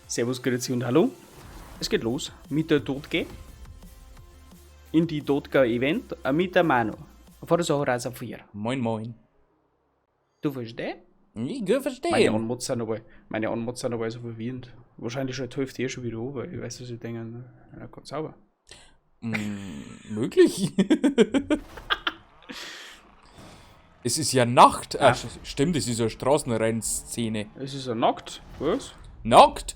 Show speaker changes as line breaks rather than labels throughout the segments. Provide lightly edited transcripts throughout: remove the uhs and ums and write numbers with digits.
Servus, Grüezi und Hallo. Es geht los mit der Dotge. In die Dotger Event mit der Manu. Forza Horizon 4.
Moin, moin.
Du verstehst?
Ich kann verstehen.
Meine Anmods sind aber, meine Anmods sind aber so verwirrend. Wahrscheinlich schon die Hälfte eh schon wieder an, weil ich weiß, was ich denke. Ja, Gott sauber.
Möglich. Es ist ja Nacht. Ah, stimmt, es ist ja Straßenrennszene.
Es ist ja nackt. Was?
Nackt?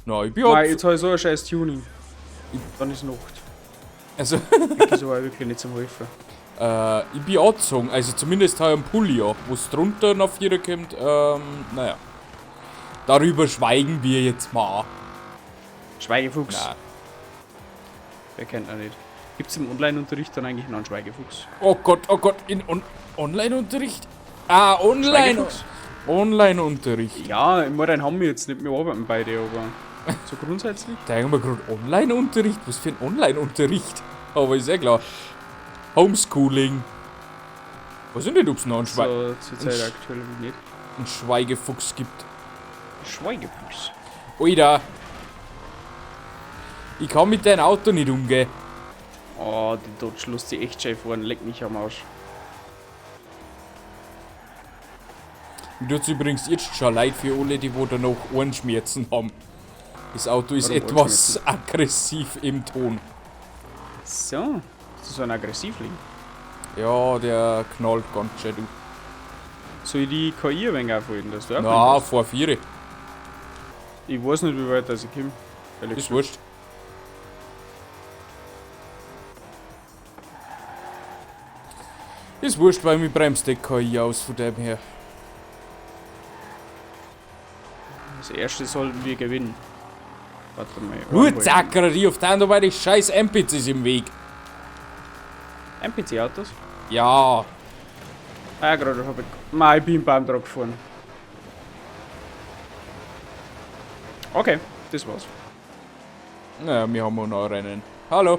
Na, ich bin
Nein, jetzt habe ich so ein scheiß Tuning. Dann ist Nacht.
Also,
Das war wirklich nicht zum Helfen.
Ich bin angezogen. Also zumindest habe ich einen Pulli an. Wo's drunter nach vier kommt, naja. Darüber schweigen wir jetzt mal.
Schweigefuchs.
Nein.
Wer kennt ihn nicht? Gibt's im Online-Unterricht dann eigentlich noch einen Schweigefuchs?
Oh Gott, in Online-Unterricht? Ah, Online.
Schweigefuchs?
Online-Unterricht.
Ja, ich meine, den haben wir jetzt nicht mehr arbeiten beide, aber so grundsätzlich.
Da haben wir gerade Online-Unterricht? Was für ein Online-Unterricht? Aber ist ja klar. Homeschooling. Weiß ich nicht, ob's noch einen,
So, zur Zeit aktuell nicht.
einen Schweigefuchs gibt.
Schweigefuchs.
Alter. Ich kann mit deinem Auto nicht umgehen.
Oh, die Dodge lässt sich echt schön fahren. Leck mich am Arsch.
Mir tut's übrigens jetzt schon leid für alle, die wo da noch Ohrenschmerzen haben. Das Auto ist
Warum
etwas aggressiv im Ton.
So, das ist so ein Aggressivling.
Ja, der knallt ganz schön, du.
Soll ich die KI ein wenig aufhalten, dass du auch
Na,
bist?
vor 4.
Ich weiß nicht, wie weit das ich komme. Ehrlich
Ist
gesagt.
wurscht. Ist wurscht, weil mich bremst die KI aus von dem her.
Das erste sollten wir gewinnen. Warte mal.
Nur Zacker, die auf der anderen Seite die scheiß NPCs im Weg.
N P C-Autos?
Ja.
Ah ja, gerade hab ich. Nein, ich bin im Baum drauf gefahren. Okay, das war's.
Naja, wir haben auch noch Rennen. Hallo.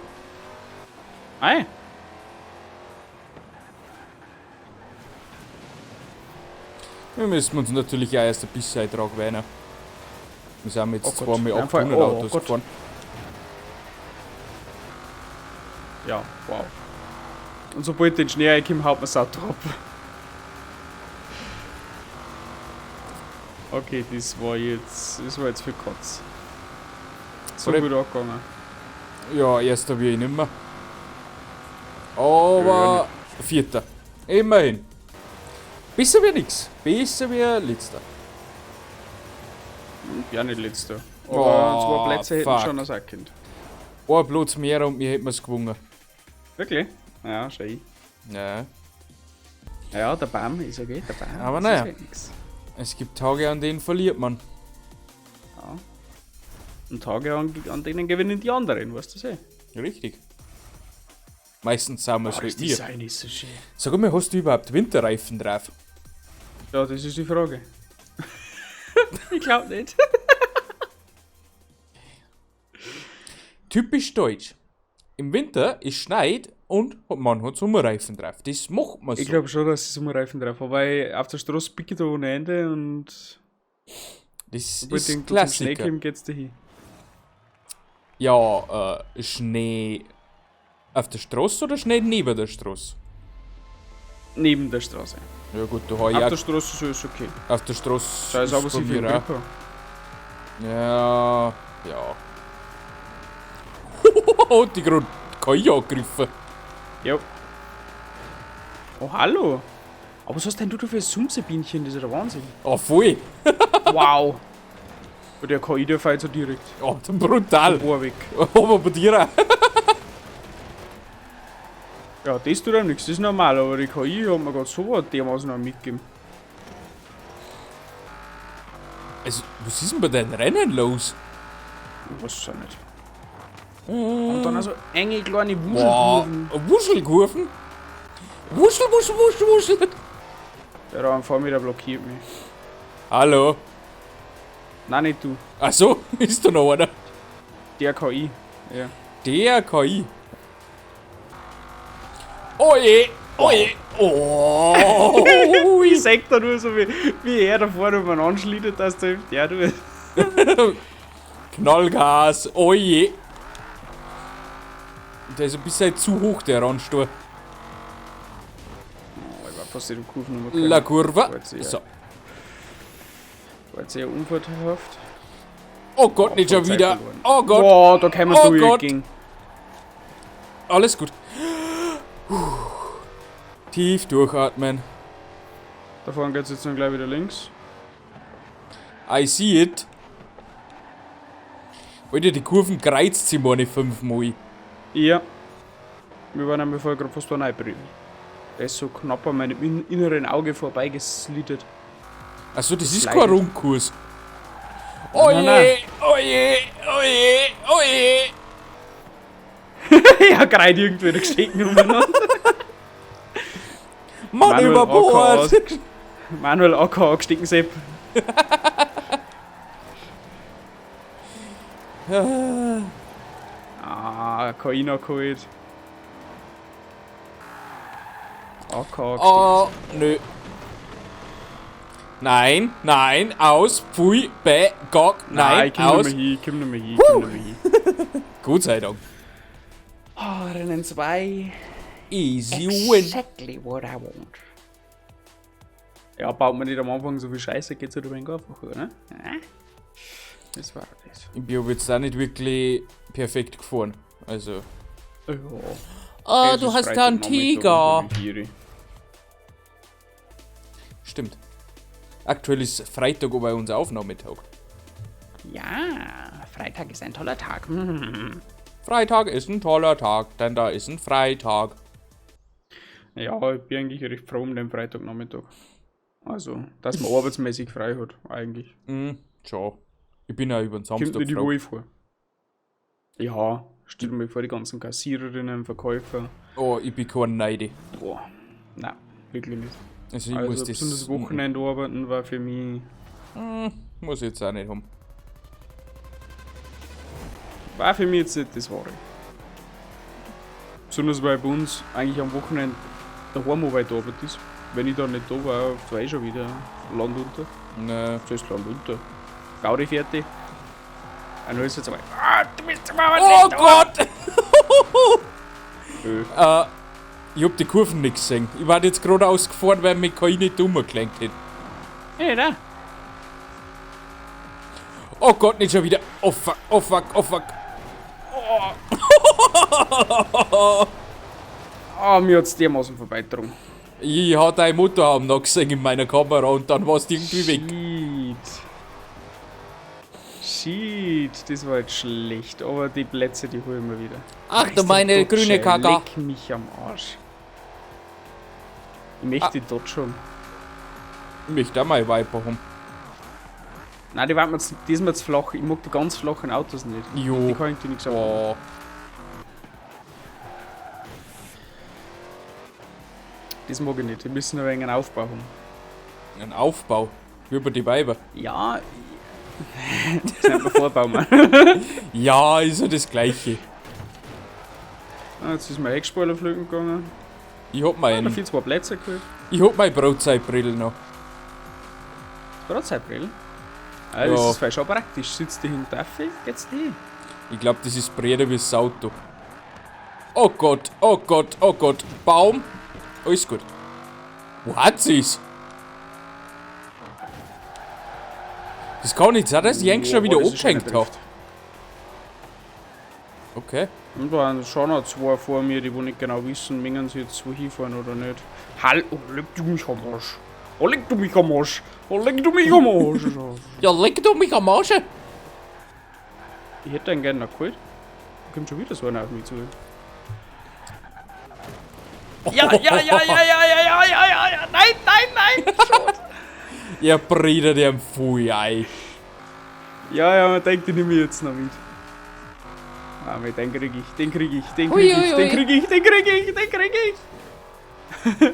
Hi.
Wir müssen uns natürlich auch erst ein bisschen dran gewöhnen. Wir sind jetzt
Oh Gott.
zweimal
Einfach-
800
oh,
Autos
Gott.
gefahren.
Ja, wow. Und sobald den Schnee reinkommt, haut man's auch drauf. Okay, das war jetzt für Kotz. So
Oder
gut angegangen.
Ja, erster wie ich nimmer. Aber
Ja,
vierter. Immerhin. Besser wie nix. Besser wie letzter.
Ja, nicht letzter. Aber
Oh,
2 Plätze hätten
fuck.
schon noch sein können.
Ein Platz mehr und wir hätten es gewonnen.
Wirklich? Ja, schön.
Ja.
Ja, der Baum ist okay, der Baum.
Aber
das
naja.
ist halt nix.
Es gibt Tage, an denen verliert man.
Ja. Und Tage, an denen gewinnen die anderen, weißt du das eh?
Richtig. Meistens sind wir's
Oh,
halt
das
wir.
Design ist so schön.
Sag mal, hast du überhaupt Winterreifen drauf?
Ja, das ist die Frage. Ich glaub nicht.
Typisch deutsch. Im Winter ist schneit und man hat Sommerreifen drauf. Das macht man so.
Ich glaub schon, dass ich Sommerreifen drauf habe, weil auf der Straße pickt da ohne Ende und
Das
sobald
ist
irgendwo zum Schnee
Klassiker.
kommt, geht's dahin.
Ja, Schnee auf der Straße oder Schnee neben der Straße?
Neben der Straße.
Ja gut, da hab ich
Auf
auch
der Straße ist alles okay.
Auf der Straße
Da ist aber
bei
sie viel
mir auch.
Gripper.
Ja, ja. Hat die gerade KI angegriffen.
Ja. Oh, hallo. Aber was hast denn du da für ein Sumsebienchen? Das ist ja der Wahnsinn.
Oh, voll.
Wow. Und der KI, der fährt so direkt.
Oh, brutal.
Ohr weg.
Aber bei dir auch.
Ja, das tut einem nichts, das ist normal, aber die KI hat mir grad so dermaßen noch mitgegeben.
Also, was ist denn bei deinen Rennen los?
Ich weiß es auch nicht. Und dann also enge kleine
Boah,
Wuschelkurven.
Wuschelkurven? Wuschel, wuschel, wuschel, wuschel.
Der da am Vormittag blockiert mich.
Hallo.
Nein, nicht du.
Ach so, ist da noch einer?
Der KI. Ja.
Der KI. Oh je, oh je. Oh.
Ich sag da nur so, wie er da vorne umeinander anschlietet, dass der ja, du.
Knallgas, oje. Der ist ein bisschen zu hoch, der Randstuhl.
Oh, ich war fast in der Kurve noch mal
La Curva.
War jetzt eher,
So.
war jetzt eher unvorteilhaft.
Oh Gott, nicht schon
Zeit
wieder.
verloren.
Oh Gott.
Boah, da kämen wir
Oh
durch
Gott.
gegen.
Alles gut. Tief durchatmen.
Da vorne geht's jetzt dann gleich wieder links.
I see it. Alter, die Kurven kreuzt sie meine fünfmal.
Ja. Wir waren nämlich vorher gerade fast da reinbrüllen. Der ist so knapp an meinem inneren Auge vorbeigeslittert.
Achso, das ist
Slidet.
kein Rundkurs. Oh
Nein, nein.
je, oh je, oh je, oh je.
Ja, gerade irgendwie da gestiegen umeinander.
Mann
Manuel
über Bord.
Acker. Manuel Acker angestiegen, Sepp. Ah, Kaina geholt. Acker angestiegen.
Oh, nö. Nein, nein, aus, pfui, bäh, gag, nein,
ich komm
aus.
nicht mehr hin, komm nicht mehr hin, komm nicht mehr hin.
Gott sei Dank.
Oh, Rennen 2.
Easy win.
Exactly what I want. Ja, baut man nicht am Anfang so viel Scheiße, geht's halt ein wenig einfacher, ne? Ja. Das war das.
Ich bin aber jetzt auch nicht wirklich perfekt gefahren. Also.
Ja.
Oh,
Es
du
ist
hast da einen
Freitagnachmittag
Tiger.
um 4 Uhr.
Stimmt. Aktuell ist Freitag aber unser Aufnahmetag.
Ja, Freitag ist ein toller Tag. Hm.
Freitag ist ein toller Tag, denn da ist ein Freitag.
Ja, ich bin eigentlich recht froh um den Freitagnachmittag. Also, dass man arbeitsmäßig frei hat, eigentlich.
Hm, ciao. Ich bin ja über den
Kommt
Samstag
mir die
froh.
Woche vor. Ja, stell mir vor, die ganzen Kassiererinnen, Verkäufer.
Oh, ich bin kein Neide.
Boah, nein, wirklich nicht.
Also ich
Also,
muss das.
besonders Wochenende arbeiten war für mich,
Muss ich jetzt auch nicht haben.
war für mich jetzt nicht das Wahre. Besonders weil bei uns eigentlich am Wochenende daheim Arbeit Arbeit ist. Wenn ich da nicht da war, war eh schon wieder Land unter.
Ne.
So ist Land unter. Gaudi fertig. Und dann ist jetzt einmal, ah, du bist aber
Oh
nicht da.
Gott!
Äh,
Ich hab die Kurven nicht gesehen. Ich war jetzt gerade ausgefahren, weil mich keine nicht umgelenkt hätte.
Hey, da.
Oh Gott, nicht schon wieder. Oh fuck, oh fuck, oh fuck.
Ah, mir hat's dermaßen vorbeigetragen.
Ich hab deine Motorhaube noch gesehen in meiner Kamera und dann warst du irgendwie weg.
Shit. Shit, das war jetzt schlecht. Aber die Plätze, die holen wir wieder.
Ach
Ist der Dodge, Leck mich am Arsch. Ich möchte die Dodge haben.
Ich möchte auch mal Viper haben.
Nein, die waren mir zu, die ist mir zu flach. Ich mag die ganz flachen Autos nicht.
Jo.
Die kann ich nicht sagen.
Oh.
Das mag ich nicht. Die müssen ein wenig einen Aufbau haben.
Ein Aufbau. Wie bei die Weiber.
Ja. Das nennt man Vorbau, Mann.
Ja, ist ja das Gleiche.
Ah, jetzt ist mein Heckspoiler flöten gegangen.
Ich hab
Ah,
mein,
dafür zwei Plätze geholt.
ich hab meine Brotzeitbrille noch.
Brotzeitbrille. Ah, das
Ja.
ist vielleicht schon praktisch. Sitzt du hinter Tafel, geht's dir hin.
Ich glaube, das ist breiter wie das Auto. Oh Gott, oh Gott, oh Gott. Baum. Alles gut. Wo hat sie's? Das kann nicht sein, dass ich eigentlich schon wieder
Boah, das ist
abgehängt
eine
habe.
Drift.
Okay.
Und da waren schon noch zwei vor mir, die wo nicht genau wissen, mengen sie jetzt wo hinfahren oder nicht. Hall, oh, leck du mich am Arsch. Oh, leck du mich am Arsch. Oh, leck du mich am Arsch.
Ja, leck du mich am Arsch.
Ich hätte einen gerne noch geholt. Da kommt schon wieder so einer auf mich zu. Ja, ja, ja, ja, ja, ja, ja, ja, ja, ja. Nein, nein, nein. Schon.
Ihr Brüder, der Pfui, ei.
Ja, ja, man denkt, den nehme ich jetzt noch mit. Ah, mit den krieg ich, den krieg ich, den
Ui,
krieg ich,
ui,
den
ui.
krieg ich, den krieg ich, den krieg ich.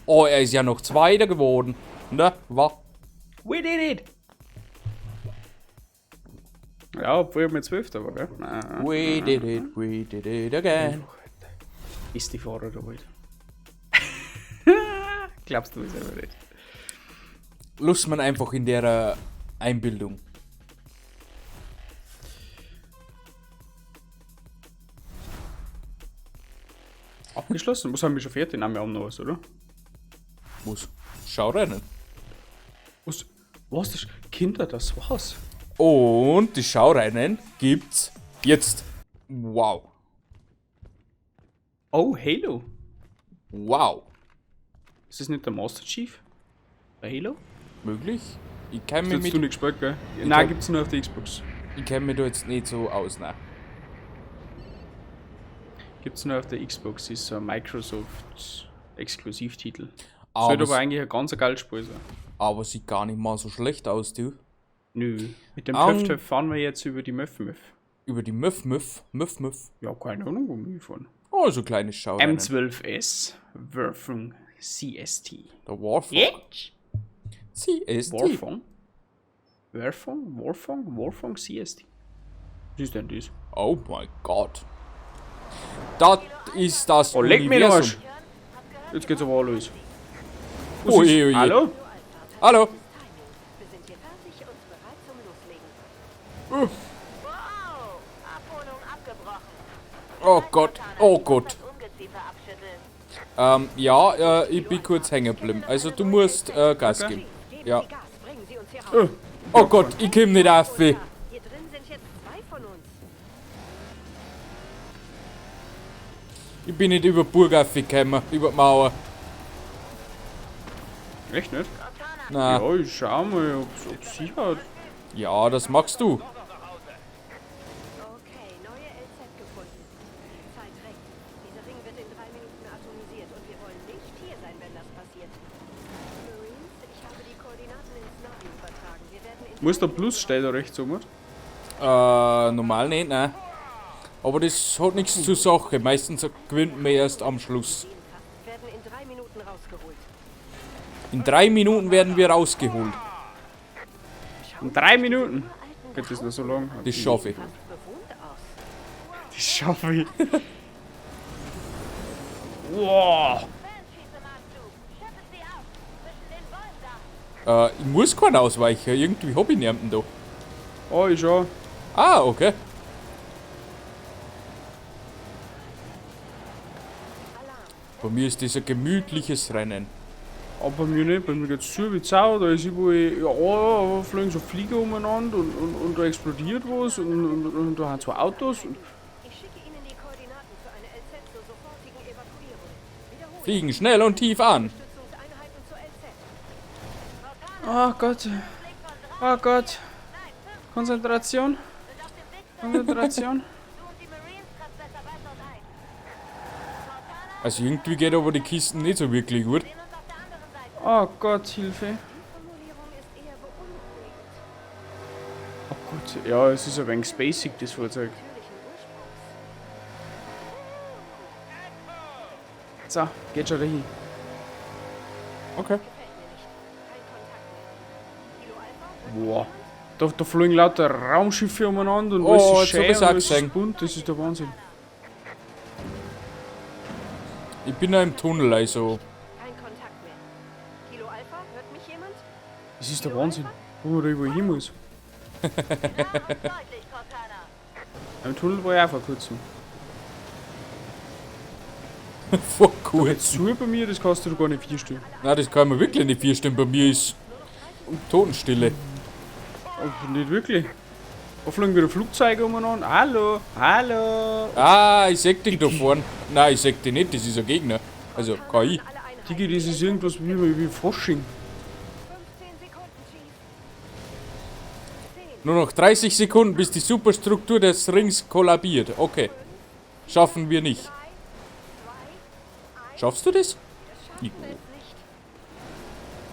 Oh, er ist ja noch Zweiter geworden. Ne, wa?
We did it! Ja, obwohl ich mit 12. war, gell? Nein.
We did it, we did it again.
Ist die Fahrer da halt. Glaubst du selber nicht.
Lass man einfach in der Einbildung.
Abgeschlossen? Was haben wir schon fertig? Nein, wir haben noch was, oder?
Was? Schaurennen.
Was? Was? Das? Kinder, das war's.
Und die Schaurennen gibt's jetzt. Wow.
Oh, Halo.
Wow.
Ist das nicht der Master Chief? Bei Halo?
Möglich? Ich kenn mich
Das hast
mit,
du nicht gespielt, gell? Nein, gibt's nur auf der Xbox.
Ich kenn mich da jetzt nicht so aus, nein.
Gibt's nur auf der Xbox, ist so ein Microsoft Exklusivtitel.
Aber,
Sollte aber eigentlich ein ganz geiles Spiel sein.
aber sieht gar nicht mal so schlecht aus, du.
Nö. Mit dem
An-
Töff-Töff fahren wir jetzt über die Möff-Möff.
Über die Möff Möff, Möff Möff.
Ja, keine Ahnung, wo wir fahren.
Oh, so kleines Schaurennen.
M12S Werfung CST.
Der Warfang.
Jetzt?
CST.
Warfang? Werfung? Warfang? Warfang CST. Was ist denn das?
Oh mein Gott. Das ist das
Oh, leck mich den Arsch!
Universum.
Jetzt geht's aber auch los. Was
Oh
ist?
je, oh je.
Hallo?
Hallo.
Wir sind hier fertig und bereit zum Loslegen.
Oh.
Wow! Abholung abgebrochen.
Oh Gott, oh Gott.
Das Ungeziefer abschütteln.
Ja, ich bin kurz hängen geblieben. Also du musst Gas geben.
Geben
Ja.
Sie Gas, bringen Sie uns hier raus.
Oh Gott, ich komm nicht auf.
Hier drin sind jetzt zwei von uns.
Ich bin nicht über die Burg aufgekommen, über die Mauer.
Echt nicht?
Na,
Ja, ich schau mal, ob's sie hat.
ja, das machst du.
Okay, neue LZ gefunden. Die Zeit drängt. Dieser Ring wird in 3 Minuten atomisiert und wir wollen nicht hier sein, wenn das passiert. Marines, ich habe die Koordinaten ins Navi übertragen. Wir werden in
Muss der Plus stehen da rechts oben?
Normal nicht, nein. Aber das hat nichts zur Sache. Meistens gewinnt man erst am Schluss.
werden in 3 Minuten rausgeholt.
In 3 Minuten werden wir rausgeholt.
In 3 Minuten? Geht das noch so lang?
Das schaffe ich.
Fast bewohnt aus.
Das schaffe ich. Wow.
Ich muss keinen ausweichen. Irgendwie hab ich niemanden da.
Oh, ich schau.
Ah, okay. Bei mir ist das ein gemütliches Rennen.
Aber bei mir nicht, bei mir geht's zu wie Sau, da ist überall, ja, da fliegen so Flieger umeinander und da explodiert was und da haben zwei Autos. Und
Ich schicke Ihnen die Koordinaten für eine LZ zur sofortigen Evakuierung. Wiederholen.
Fliegen schnell und tief an.
Unterstützungseinheiten zur LZ.
Oh Gott. Oh Gott. Konzentration. Konzentration.
Also irgendwie geht aber die Kisten nicht so wirklich gut.
Oh Gott, Hilfe.
Die Formulierung ist eher beunruhigend.
Oh Gott, ja, es ist ein wenig spacig, das Fahrzeug.
Natürlichen Ursprungs.
So, geht schon dahin.
Okay.
Gefällt mir nicht. Kein Kontakt mehr. Kilo Alpha?
Boah. Da fliegen lauter Raumschiffe umeinander und
Oh,
alles ist
jetzt hab
schön
ich's
und
auch
alles
gesehen.
ist bunt, das ist der Wahnsinn.
Ich bin da im Tunnel, also.
Kein Kontakt mehr. Kilo Alpha, hört mich jemand?
Das ist der Wahnsinn, wo man da überall hin muss. Im Tunnel war ich auch vor kurzem.
Vor kurzem.
Zu bei mir, das kannst du doch gar nicht 4 Stunden.
Nein, das kann man wirklich nicht 4 Stunden. Bei mir ist Totenstille.
Aber nicht wirklich. Da fliegen wieder Flugzeuge umeinander. Hallo, hallo.
Ah, ich seh dich da vorne. Nein, ich seh dich nicht, das ist ein Gegner. Also KI.
Alle Einheiten.
Digi, das ist irgendwas wie Fasching.
15 Sekunden, Chief. 10,
Nur noch 30 Sekunden, bis die Superstruktur des Rings kollabiert. Okay. Schaffen wir nicht.
3, 2, 1.
Schaffst du das?
Wir schaffen es nicht.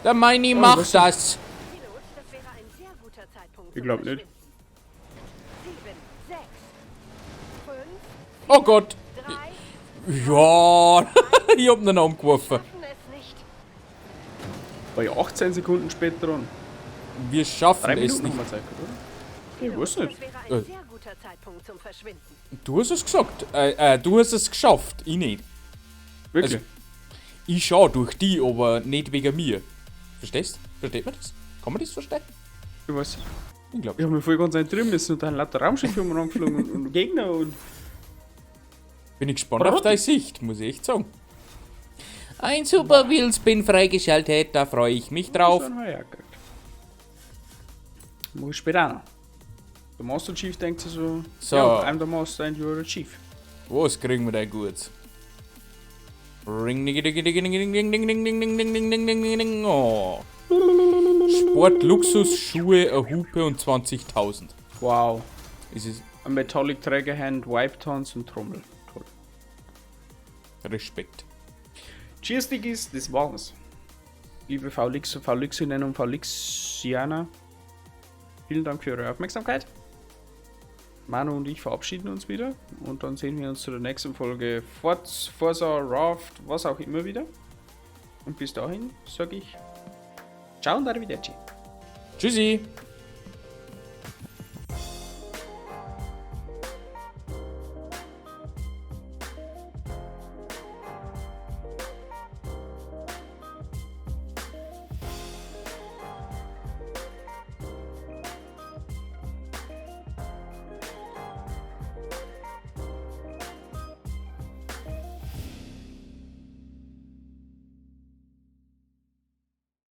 Der Meini
Oh,
macht
was-
das.
Pilot, das wäre ein sehr guter Zeitpunkt.
Ich
zum
glaub nicht.
Verschwinden. 7, 6, 5,
Oh Gott.
3.
Ja, ich hab ihn umgeworfen.
Schaffen es nicht.
War ja 18 Sekunden später dran.
Wir schaffen
3
es
Minuten
nicht.
haben wir Zeit gehabt, oder? Ich weiß nicht.
Das wäre ein sehr guter Zeitpunkt zum Verschwinden.
Du hast es gesagt. Du hast es geschafft. Ich nicht.
Wirklich?
Also- Ich schau durch die, aber nicht wegen mir. Verstehst? Versteht man das? Kann man das verstehen?
Ich weiß nicht.
Ich glaube.
Ich habe mich voll konzentrieren müssen und dann lauter Raumschiffe umgeflogen und Gegner und.
Bin ich gespannt auf deine Sicht, muss ich echt sagen. Ein Super Wheelspin freigeschaltet, da freue ich mich drauf.
So einen hab ich auch gekriegt. Mach ich später auch noch. Der Master Chief denkt sich so,
So.
ja, I'm the Master and you're the Chief.
Was kriegen wir denn gut? Ring, ding, ding, ding, ding, ding, ding, ding, ding, ding, ding, ding, ding, ding, ding, ding. Oh. Sport, Luxus, Schuhe, eine Hupe und 20.000.
Wow.
Ist es
Ein Metallic Trägerhand, Wipe Tons und Trommel. Toll.
Respekt.
Cheers, Diggis, das war's. Liebe VLix, VLixinnen und VLixianer, vielen Dank für eure Aufmerksamkeit. Manu und ich verabschieden uns wieder und dann sehen wir uns zu der nächsten Folge Forza, Raft, was auch immer wieder. Und bis dahin sage ich Ciao und arrivederci.
Tschüssi.